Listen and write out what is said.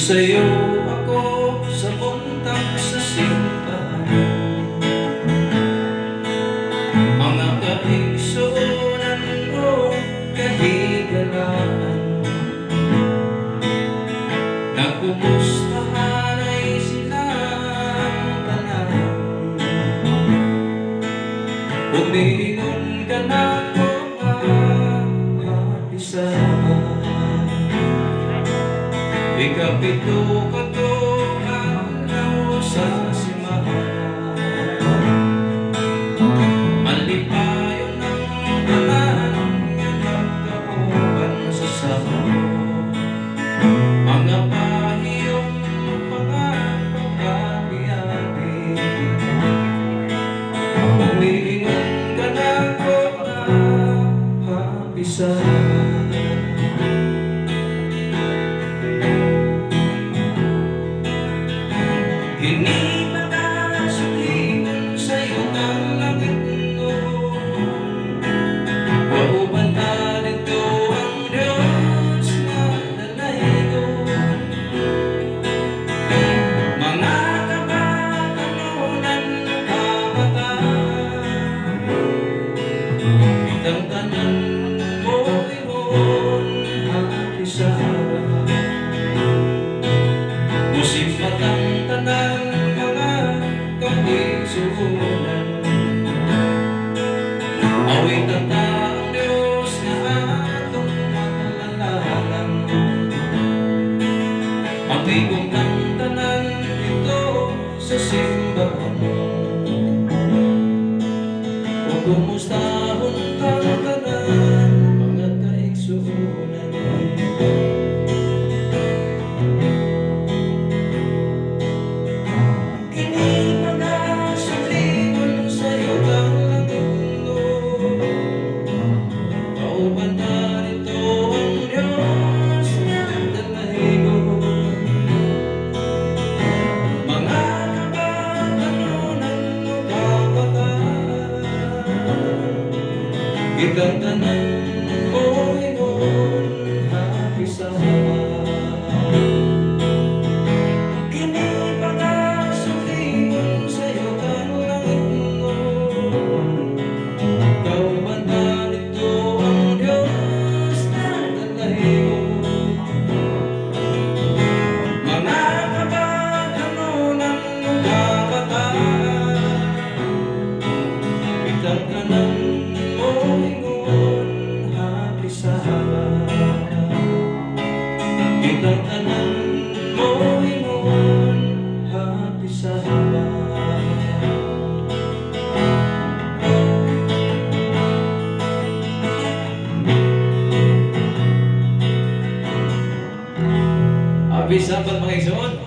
Misayo ako sa buntag sa simbahan. Mga kaigsuonan ug kahigalaan, nagkumustahanay silang tanan. Ug niingon ka nako nga Happy Sabbath. Ikapito kato adlaw sa simana. Malipayon ang tanan nga nagkauban sa Sabado. Mga pahiyom, mga pag-abi-abi. Umiingon ka nako nga Happy Sabbath. Kini pagasubligon sa yutang langit no. Kauban ta dito ang Diyos nga dalaygon. Mga kabatanunan, kabataan, kitang tanan mo ingon Happy Sabbath. Musimba tang tanan, mga kaigsuonan. Awitan ta ang Diyos nga atong makilalanan. Magtigom tang tanan dito sa simbahan. O kumustahon tang tanan, mga kaigsuonan. Kini pagasubligon sa yutang langit no. Kauban ta nito ang Diyos nga dalaygon. Mga kabatanunan, kabataan, kitang tanan mo ingon Happy Sabbath. Kini pagasubligon sa yutang langit no. Kauban ta nito ang Diyos na dalaygon. Mga kabatanunan, kabataan, kitang tanan mo ingon Happy Sabbath. Kitang tanan mo ingon Happy Sabbath. Happy Sabbath, mga igsoon.